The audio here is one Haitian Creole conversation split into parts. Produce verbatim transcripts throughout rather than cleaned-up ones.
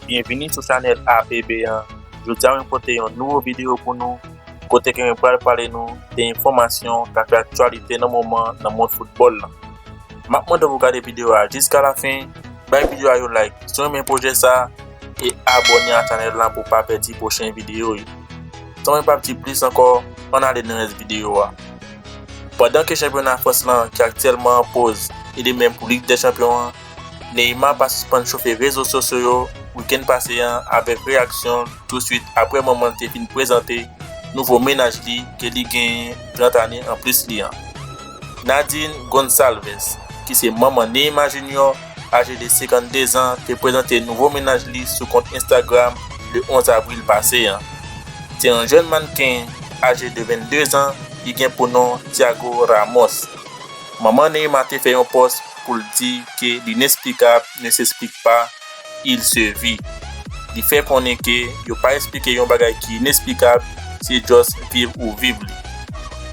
Byenvini sou chanèl A P B an. Jodi a mwen pote yon nouvo videyo pou nou, kote ke mwen pral pale nou de enfòmasyon k ap fè aktyalite nan moman nan mond foutbòl lan. M ap mande w pou gade videyo a jiska lafen, bay videyo a yon like si w renmen pwojè sa, e abòne a chanèl lan pou w pa pèdi pwochen videyo yo. San mwen p ap di plis ankò, ann ale nan rès videyo a. Pandan ke chanpyona Frans lan ki aktyèlman an poz, e de menm pou Lig dè Chanpyon an, Neymar pa sispann chofe rezo sosyo yo wikenn pase an avèk reyaksyon l touswit apre manman l te fin prezante nouvo mennaj li ke li genyen trant ane anplis li an. Nadine Gonçalves, ki se manman Neymar Junior, aje de senkannde zan, te prezante nouvo mennaj li sou kont Instagram le onz avril pase an. Se yon jèn mannken aje de vennde zan, li gen pou non Thiago Ramos. Manman Neymar te fè yon pòs pou l di ke l'inexplicable ne s'explique pas, il se vit. Li fè konnen ke yo pa eksplike yon bagay ki inesplikab, se just viv ou viv li.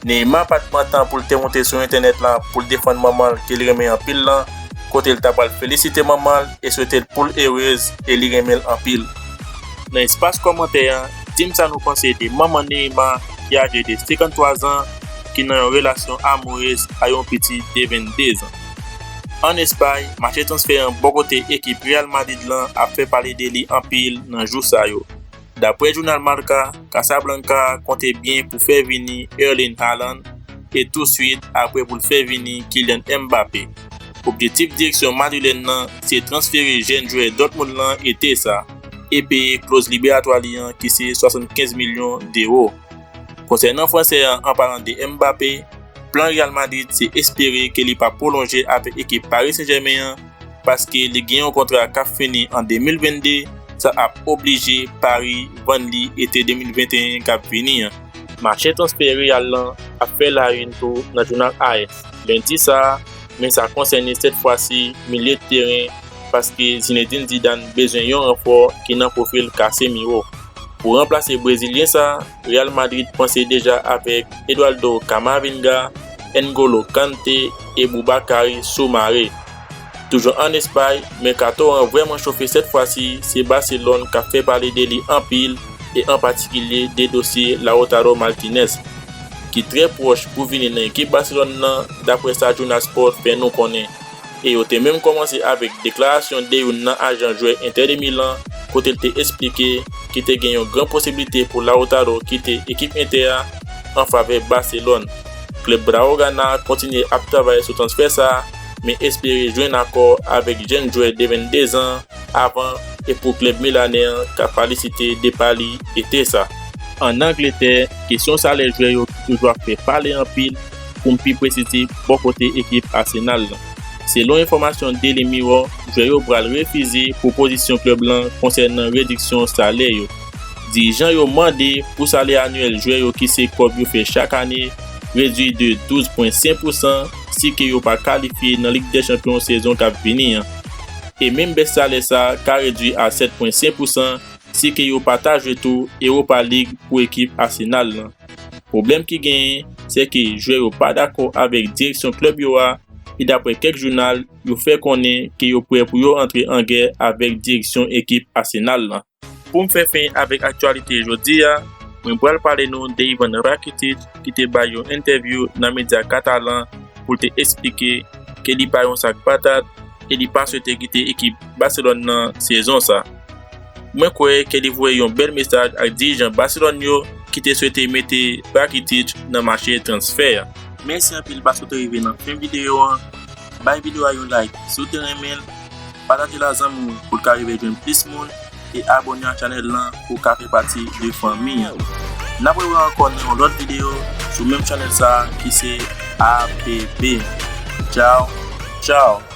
Neymar pa t pran tan pou l te monte sou entènèt la pou l defann manman l ke l renmen anpil lan, kote l ta pral felisite manman l e swete l pou l erez e li renmen l anpil. Nan espas kòmantè an, di m sa nou panse de manman Neymar ki aje de senkanntwa zan, ki nan yon relasyon amourez a yon pitit de vennde zan. Ann Espay, mache transfè an bò kote ekip Real Madrid lan ap fè pale de li anpil nan jou sa yo. Daprè jounal Marca, Casablanca konte byen pou fè vini Erling Haaland e touswit apre pou l fè vini Kylian Mbappé. Objektif direksyon madrilèn nan se transfere jèn jwè Dortmund lan ete sa e peye kloz liberatwa li an ki se swasannkenz milyon dewo. Konsènan fransè an, an palan de Mbappé, plan Real Madrid se espere ke li pa pwolonje avèk ekip Paris Saint-Germain an, paske li gen yon kontra k ap fini an de mil vennde, sa ap oblije Paris vann li ete de mil venteyen k ap vini an. Mache transfè Real lan ap fè la une tou nan jounal A S. Lendi sa a, men sa konsène sèt fwa si milye de teren, paske Zinedine Zidane bezwen yon ranfò ki nan pwofil Casemiro. Pou ranplase brezilyen sa a, Real Madrid panse deja avèk Eduardo Camavinga, N'Golo Kanté e Boubakary Soumaré. Toujou ann Espay, mèkato an vrèman chofe sèt fwa si, se Barcelone k ap fè pale de li anpil, e an patikilye de dosye Lautaro Martinez, ki trè pwòch pou vini nan ekip Barcelone nan, daprè sa jounal Sport fè nou konnen. E yo te menm kòmanse avèk deklarasyon de youn nan ajan jwè Inter de Milan, kote l te eksplike ke te gen yon gran posiblite pou Lautaro kite ekip Inter a an favè Barcelone. Klèb Blaugrana kontinye ap travay sou transfè sa a, men espere jwenn akò avèk jèn jwè de vennde zan avan e pou klèb milanè an ka pale site depa li ete sa. Ann Angletè, kesyon salè jwè yo ki toujou ap fè pale anpil, pou m pi presize, bò kote ekip Arsenal lan. Selon enfòmasyon Daily Mirror, jwè yo pral refize pwopozisyon klèb lan konsènan rediksyon salè yo. Dirijan yo mande pou salè anyèl jwè yo ki se kòb yo fè chak ane redui de douz pwen senk pousan si ke yo pa kalifye nan Lig dè Chanpyon sezon k ap vini an. E menm bès salè sa a ka redui a sèt pwen senk pousan si ke yo pa ta jwe tou Europa League pou ekip Arsenal lan. Pwoblèm ki genyen, se ke jwè yo pa dakò avèk direksyon klèb yo a, e daprè kèk jounal, yo fè konnen ke yo prè pou yo antre an gè avèk direksyon ekip Arsenal lan. Pou m fè fen avèk aktyalite jodi a, mwen pral pale nou de Ivan Rakitic ki te bay yon entèvyou nan medya katalan pou l te eksplike ke li pa yon sak patat e li pa swete kite ekip Barcelone nan sezon sa. Mwen kwè ke li voye yon bèl mesaj ak dirijan Barcelone yo ki te swete mete Rakitic nan mache transfè a. Mèsi anpil paske w te rive nan fen videyo an. Bay videyo a yon like si w te renmen l, pataje l a zanmi w pou l ka rive jwenn plis moun, e abòne a chanèl lan pou w ka fè pati de fanmi an. N ap rewè ankò nan yon lòt videyo sou menm chanèl sa a ki se A P B. Tchaw, tchaw!